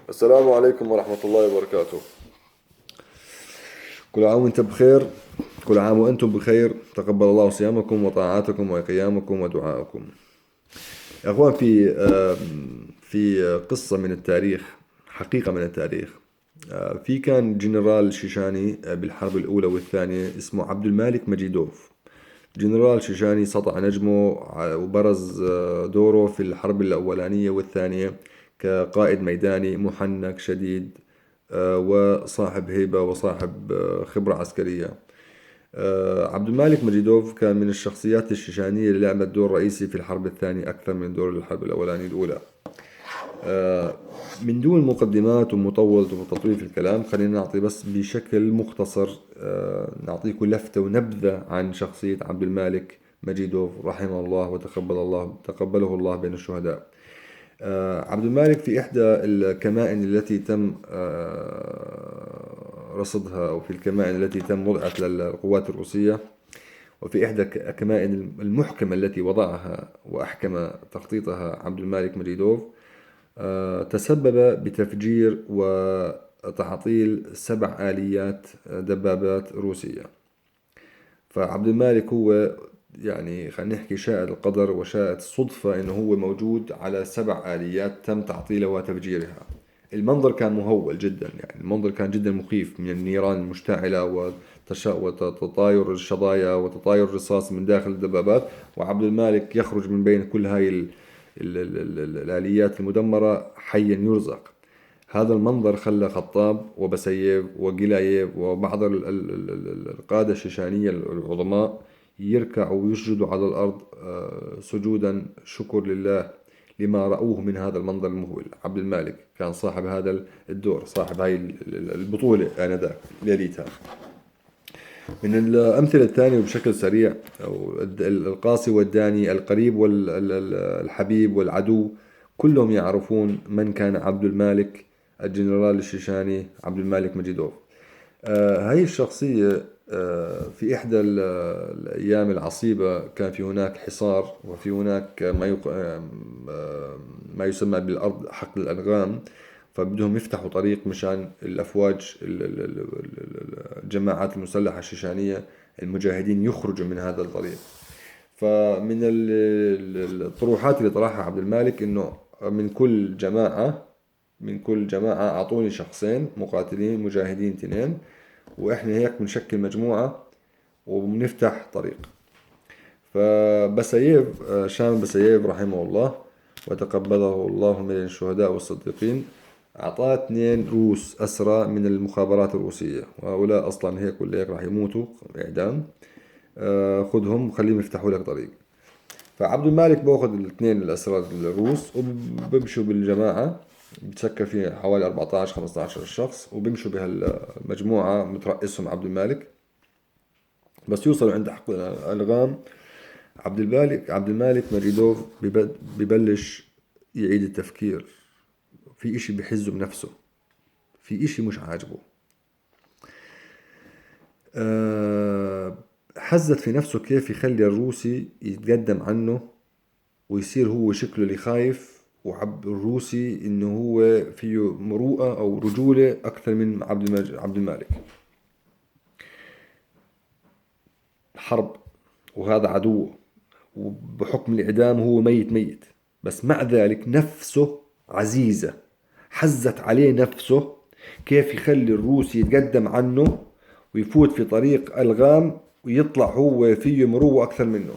السلام عليكم ورحمة الله وبركاته. كل عام وانت بخير، كل عام وانتم بخير، تقبل الله صيامكم وطاعاتكم وقيامكم ودعاءكم. يا اخوان، في قصة من التاريخ، حقيقة من التاريخ. في كان جنرال شيشاني بالحرب الأولى والثانية اسمه عبد المالك مجيدوف. جنرال شيشاني سطع نجمه وبرز دوره في الحرب الأولانية والثانية كقائد ميداني محنك شديد، وصاحب هيبة وصاحب خبرة عسكرية. عبد المالك مجيدوف كان من الشخصيات الشيشانية اللي لعبت دور رئيسي في الحرب الثانية أكثر من دور الحرب الأولانية الأولى. من دون مقدمات ومطول وتطويل في الكلام، خلينا نعطي بس بشكل مختصر، نعطيكم لفتة ونبذة عن شخصية عبد المالك مجيدوف رحمه الله وتقبل الله، تقبله الله بين الشهداء. عبد المالك في إحدى الكمائن التي تم رصدها، أو في الكمائن التي تم وضعت للقوات الروسية، وفي إحدى الكمائن المحكمة التي وضعها وأحكم تخطيطها عبد المالك مجيدوف، تسبب بتفجير وتعطيل 7 آليات دبابات روسية. فعبد المالك هو خلينا نحكي شاء القدر وشاءت الصدفة إنه هو موجود على 7 آليات تم تعطيلها وتفجيرها. المنظر كان مهول جدا، المنظر كان جدا مخيف من النيران المشتعلة وتطاير الشظايا وتطاير الرصاص من داخل الدبابات، وعبد المالك يخرج من بين كل هاي الآليات المدمرة حيا يرزق. هذا المنظر خلى خطاب وبسيف وجلايف وبعض القادة الشيشانية العظماء يركعوا ويسجدوا على الأرض، سجودا شكر لله لما رأوه من هذا المنظر المهول. عبد المالك كان صاحب هذا الدور، صاحب هاي البطولة آنذاك ليلتها. من الأمثلة الثانية وبشكل سريع، أو القاصي والداني، القريب والحبيب والعدو، كلهم يعرفون من كان عبد المالك الجنرال الشيشاني عبد المالك مجيدوف. هاي الشخصية، في إحدى الأيام العصيبة كان في هناك حصار، وفي هناك ما يسمى بالأرض حقل الألغام، فبدهم يفتحوا طريق مشان الأفواج الجماعات المسلحة الشيشانية المجاهدين يخرجوا من هذا الطريق. فمن الطروحات اللي طرحها عبد المالك إنه من كل جماعة أعطوني شخصين مقاتلين مجاهدين 2، وإحنا هيك بنشكل مجموعة وبنفتح طريق. فبسايف، شام بسايف رحمه الله وتقبله الله من الشهداء والصديقين، أعطاه 2 روس أسرى من المخابرات الروسية، وهؤلاء أصلا هيك ولا هيك راح يموتوا إعدام، خذهم وخليهم يفتحوا لك طريق. فعبد المالك بأخذ الاثنين الأسرى الروس وبمشوا بالجماعة، بتسكر فيه حوالي 14-15 شخص، وبمشوا بهالمجموعة مترأسهم عبد المالك. بس يوصلوا عند حقل الألغام، عبد المالك مجيدوف ببلش يعيد التفكير، في إشي بحزه بنفسه، في إشي مش عاجبه. حزت في نفسه كيف يخلي الروسي يتقدم عنه ويصير هو شكله اللي خايف، وعب الروسي إنه هو فيه مروءة أو رجولة أكثر من عبد المالك. حرب وهذا عدوه، وبحكم الإعدام هو ميت ميت، بس مع ذلك نفسه عزيزة، حزت عليه نفسه كيف يخلي الروسي يتقدم عنه ويفوت في طريق ألغام ويطلع هو فيه مروءة أكثر منه.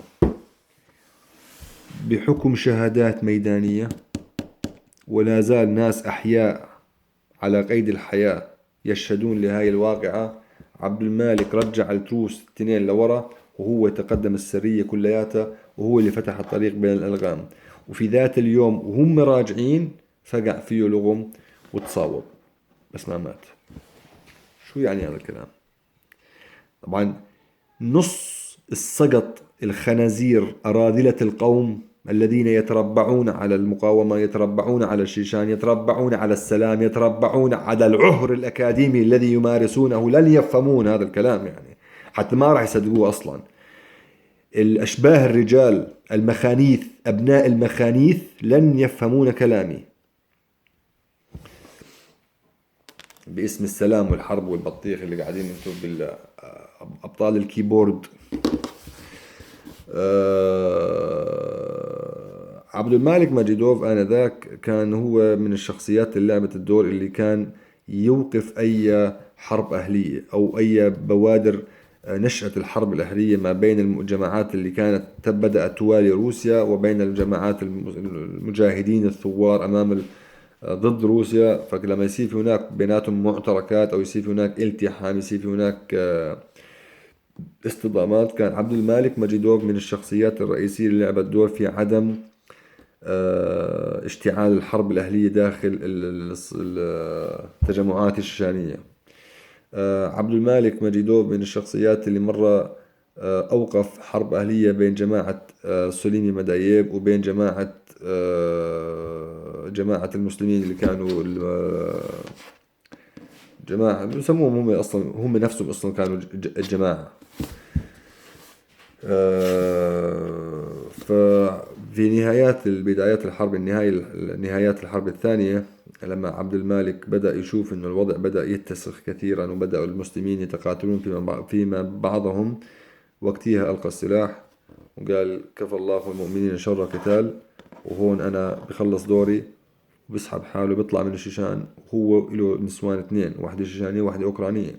بحكم شهادات ميدانية، ولا زال ناس أحياء على قيد الحياة يشهدون لهاي الواقعة. عبد المالك رجع التروس 2 لورا، وهو تقدم السرية كلياتها، وهو اللي فتح الطريق بين الألغام. وفي ذات اليوم وهم راجعين فقع فيه لغم وتصاوب، بس ما مات. شو يعني هذا الكلام؟ طبعا نص السقط الخنازير أراذلة القوم الذين يتربعون على المقاومة، يتربعون على الشيشان، يتربعون على السلام، يتربعون على العهر الأكاديمي الذي يمارسونه، لن يفهمون هذا الكلام، حتى ما راح يصدقوه أصلا. الأشباه الرجال المخانيث أبناء المخانيث لن يفهمون كلامي. باسم السلام والحرب والبطيخ اللي قاعدين انتم بالابطال الكيبورد. عبد المالك ماجيدوف آنذاك كان هو من الشخصيات اللي لعبت الدور اللي كان يوقف أي حرب أهلية أو أي بوادر نشأة الحرب الأهلية ما بين الجماعات اللي كانت بدأت توالي روسيا وبين الجماعات المجاهدين الثوار أمام ضد روسيا. فلما يصير في هناك بيناتهم معتركات أو يصير في هناك التحام، يصير في هناك اصطدامات، كان عبد المالك ماجيدوف من الشخصيات الرئيسية اللي لعبت دور في عدم اشتعال الحرب الأهلية داخل التجمعات الشيشانية. عبد المالك ماجيدوف من الشخصيات اللي مرة أوقف حرب أهلية بين جماعة سليمي مدايب وبين جماعة المسلمين اللي كانوا جماعة بسموهم هم أصلا، هم نفسهم أصلا كانوا الجماعة. ففي نهايات البدايات الحرب، النهاية، نهايات الحرب الثانية، لما عبد المالك بدأ يشوف إنه الوضع بدأ يتسخ كثيرا وبدأ المسلمين يتقاتلون فيما بعضهم، وقتها ألقى السلاح وقال كفى الله المؤمنين شر قتال، وهون أنا بخلص دوري، بسحب حاله بيطلع من الشيشان. هو له نسوان اثنين، واحدة شيشانية وواحدة أوكرانية،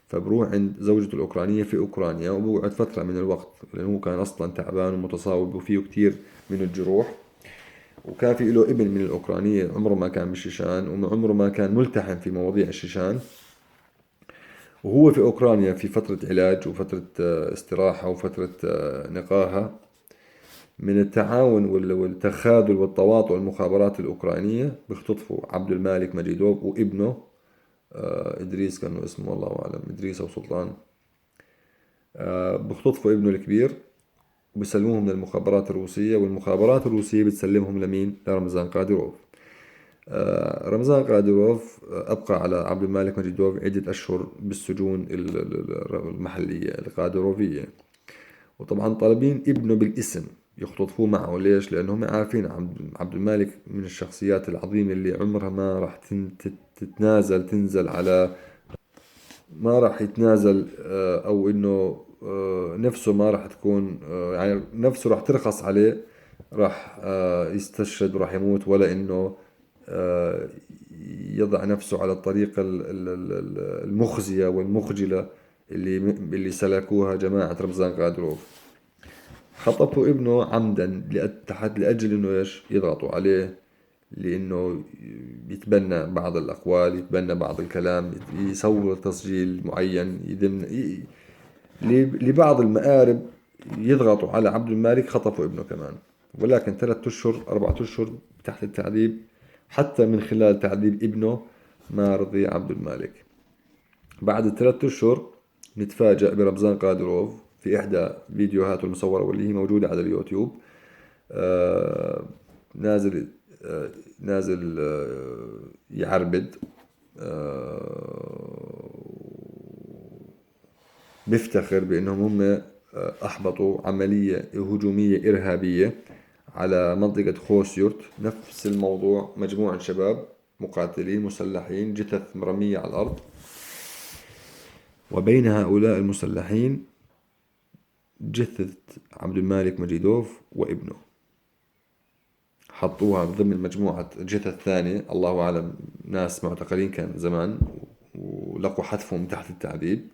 فبروح عند زوجته الأوكرانية في أوكرانيا وبقعد فترة من الوقت، لأنه هو كان أصلا تعبان ومتصاوب وفيه كتير من الجروح، وكان في له ابن من الأوكرانية عمره ما كان بالشيشان وعمره ما كان ملتحم في مواضيع الشيشان. وهو في أوكرانيا في فترة علاج وفترة استراحة وفترة نقاهة من التعاون والتخاذل والتواطؤ المخابرات الأوكرانية، بيختطفوا عبد المالك ماجيدوف وابنه إدريس، كان اسمه والله أعلم، إدريس أو سلطان. بيختطفوا ابنه الكبير وبيسلموهم للمخابرات الروسية، والمخابرات الروسية بتسلمهم لمين؟ لرمزان قادروف. رمزان قادروف أبقى على عبد المالك ماجيدوف عدة أشهر بالسجون المحلية القادروفية، وطبعا طالبين ابنه بالاسم يختطفوه معه. ليش؟ لأنهم عارفين عبد المالك من الشخصيات العظيمة اللي عمرها ما راح تتنازل، تنزل على، ما راح يتنازل، أو إنه، نفسه ما راح تكون، يعني نفسه راح ترخص عليه، راح يستشهد وراح يموت، ولا إنه يضع نفسه على الطريقة المخزية والمخجلة اللي سلكوها جماعة رمزان قادروف. خطفوا ابنه عمدا لأجل إنه إيش؟ يضغطوا عليه، لأنه يتبنى بعض الأقوال، يتبنى بعض الكلام، يصور تسجيل معين، لبعض المآرب يضغطوا على عبد المالك. خطفوا ابنه كمان، ولكن 3 أشهر 4 أشهر تحت التعذيب، حتى من خلال تعذيب ابنه ما رضي عبد المالك. بعد 3 أشهر نتفاجأ برمزان قادروف في إحدى فيديوهاته المصورة واللي هي موجودة على اليوتيوب، نازل يعربد، بيفتخر بأنهم هم أحبطوا عملية هجومية إرهابية على منطقة خوسيورت. نفس الموضوع، مجموعة شباب مقاتلين مسلحين، جثث مرمية على الأرض، وبين هؤلاء المسلحين جثة عبد المالك مجيدوف وابنه، حطوها ضمن مجموعة جثث ثانية، الله أعلم ناس معتقلين كان زمان ولقوا حتفهم تحت التعذيب.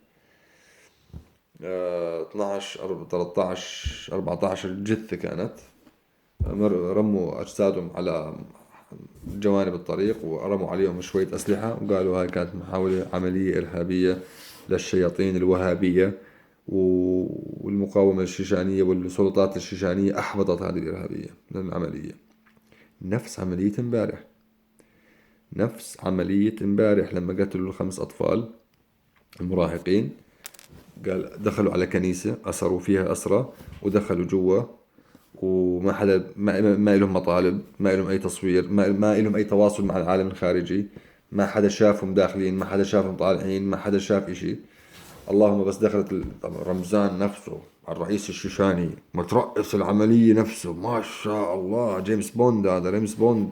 12، 13، 14 جثة كانت، رموا أجسادهم على جوانب الطريق ورموا عليهم شوية أسلحة، وقالوا هاي كانت محاولة عملية إرهابية للشياطين الوهابية، والمقاومة الشيشانية والسلطات الشيشانية أحبطت هذه الإرهابية للعملية. نفس عملية امبارح، نفس عملية امبارح لما قتلوا الخمس أطفال المراهقين، قال دخلوا على كنيسة أسروا فيها أسرى ودخلوا جوا، وما حدا، ما لهم مطالب، ما لهم أي تصوير، ما لهم أي تواصل مع العالم الخارجي، ما حدا شافهم داخلين، ما حدا شافهم طالعين، ما حدا شاف إشي. اللهم بس دخلت طبعاً رمزان نفسه الرئيس الشيشاني مترأس العملية نفسه، ما شاء الله جيمس بوند، هذا جيمس بوند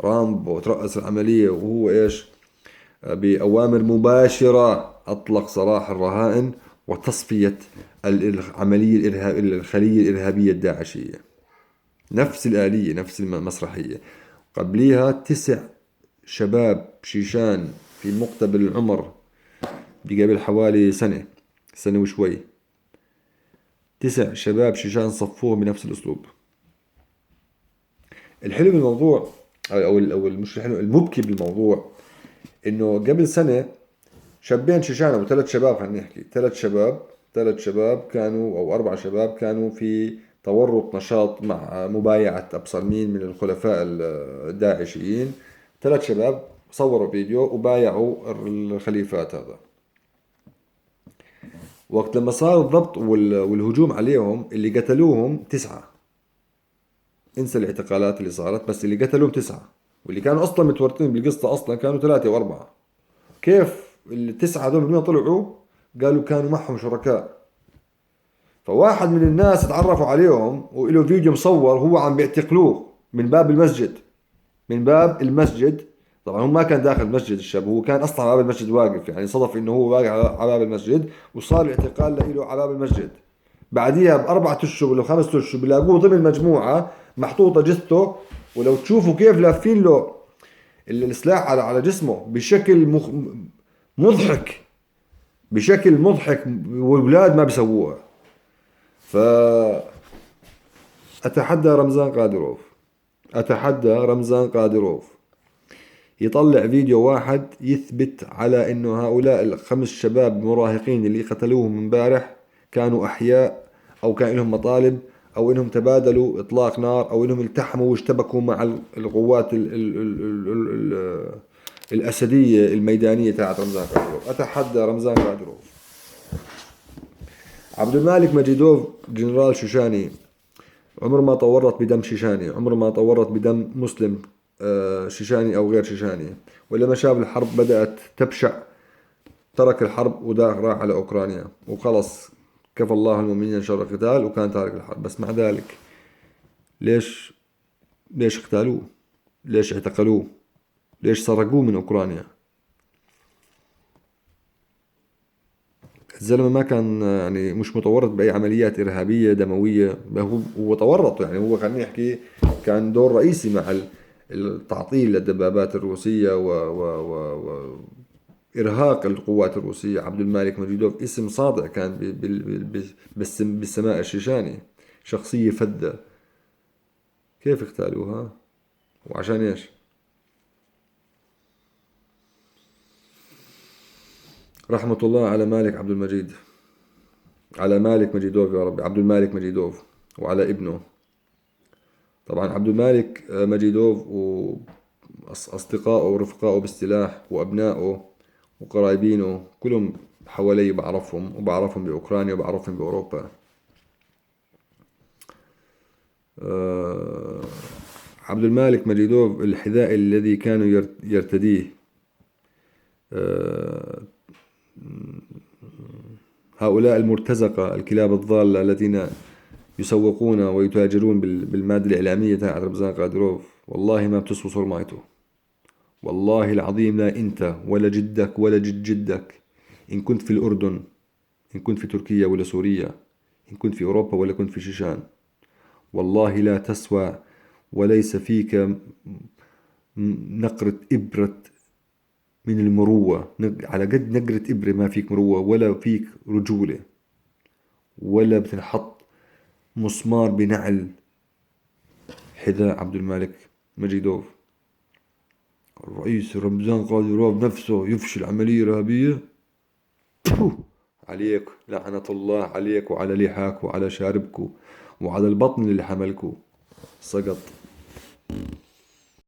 رامبو ترأس العملية، وهو إيش؟ بأوامر مباشرة أطلق سراح الرهائن وتصفية العملية الخلية الإرهابية الداعشية. نفس الآلية، نفس المسرحية. قبليها 9 شباب شيشان في مقتبل العمر بقبل حوالي سنة، سنة وشوي، 9 شباب شيشان صفوهم بنفس الأسلوب. الحلو بالموضوع أو مش الحلو، المبكي بالموضوع، إنه قبل سنة شابين شيشان أو 3 شباب، خلينا نحكي 3 شباب كانوا أو 4 شباب كانوا في تورط نشاط مع مبايعة أبصر مين من الخلفاء الداعشيين. 3 شباب صوروا فيديو وبايعوا الخليفات. هذا وقت لما صار الضبط والهجوم عليهم، اللي قتلوهم 9. انسى الاعتقالات اللي صارت، بس اللي قتلوهم 9، واللي كانوا أصلا متورطين بالقصة أصلا كانوا 3 و4. كيف ال9 هذول من وين طلعوا؟ قالوا كانوا معهم شركاء. فواحد من الناس تعرفوا عليهم وإله فيديو مصور هو عم بيعتقلوه من باب المسجد، من باب المسجد. طبعا هو ما كان داخل المسجد الشاب، هو كان أصلا على باب المسجد واقف، يعني صدف إنه هو واقف على باب المسجد وصار الاعتقال لإله على باب المسجد. بعديها ب4 أشهر ولا 5 أشهر بلاقوه ضمن مجموعة محطوطة جثته، ولو تشوفوا كيف لافين له السلاح على جسمه بشكل مضحك، بشكل مضحك، والولاد ما بيسووها. ف أتحدى رمزان قادروف، أتحدى رمزان قادروف يطلع فيديو واحد يثبت على إنه هؤلاء ال5 شباب مراهقين اللي قتلوهم امبارح كانوا أحياء، أو كان لهم مطالب، أو إنهم تبادلوا إطلاق نار، أو إنهم التحموا واشتبكوا مع القوات الأسدية الميدانية تاعت رمزان قادروف. أتحدى رمزان قادروف. عبد المالك مجيدوف جنرال شيشاني، عمره ما تورط بدم شيشاني، عمره ما تورط بدم مسلم، شيشاني أو غير شيشاني. ولما شاف الحرب بدأت تبشع ترك الحرب وداخل راح على أوكرانيا وخلص، كفى الله المؤمنين شر القتال، وكان تارك الحرب. بس مع ذلك ليش اغتالوه؟ ليش اعتقلوه؟ ليش سرقوه من أوكرانيا؟ الزلمة ما كان مش متورط بأي عمليات إرهابية دموية، هو تورط، هو خلينا نحكي كان دور رئيسي مع التعطيل للدبابات الروسية و إرهاق القوات الروسية. عبد المالك مجيدوف اسم ساطع كان بالسماء الشيشاني، شخصية فذة. كيف اغتالوها؟ وعشان إيش؟ رحمة الله على مالك عبد المجيد، على مالك مجيدوف يا ربي، عبد المالك مجيدوف وعلى ابنه. طبعا عبد المالك مجيدوف وأصدقائه ورفقائه بالسلاح وأبنائه وقرايبينه كلهم حوالي بعرفهم، وبعرفهم بأوكرانيا وبعرفهم بأوروبا. عبد المالك مجيدوف الحذاء الذي كانوا يرتديه، هؤلاء المرتزقة الكلاب الضالة الذين يسوقون ويتاجرون بالمادة الإعلامية تاعت رمزان قادروف، والله ما بتسوى صرمايته، والله العظيم لا أنت ولا جدك ولا جد جدك، إن كنت في الأردن، إن كنت في تركيا ولا سوريا، إن كنت في أوروبا ولا كنت في شيشان، والله لا تسوى وليس فيك نقرة إبرة من المروة، على قد نقرة إبرة ما فيك مروة ولا فيك رجولة، ولا بتنحط مسمار بنعل حذاء عبد المالك مجيدوف. الرئيس رمزان قادروف نفسه يفشل عملية إرهابية. عليك لعنة الله، عليك وعلى لحاك وعلى شاربكو وعلى البطن اللي حملكو. سقط.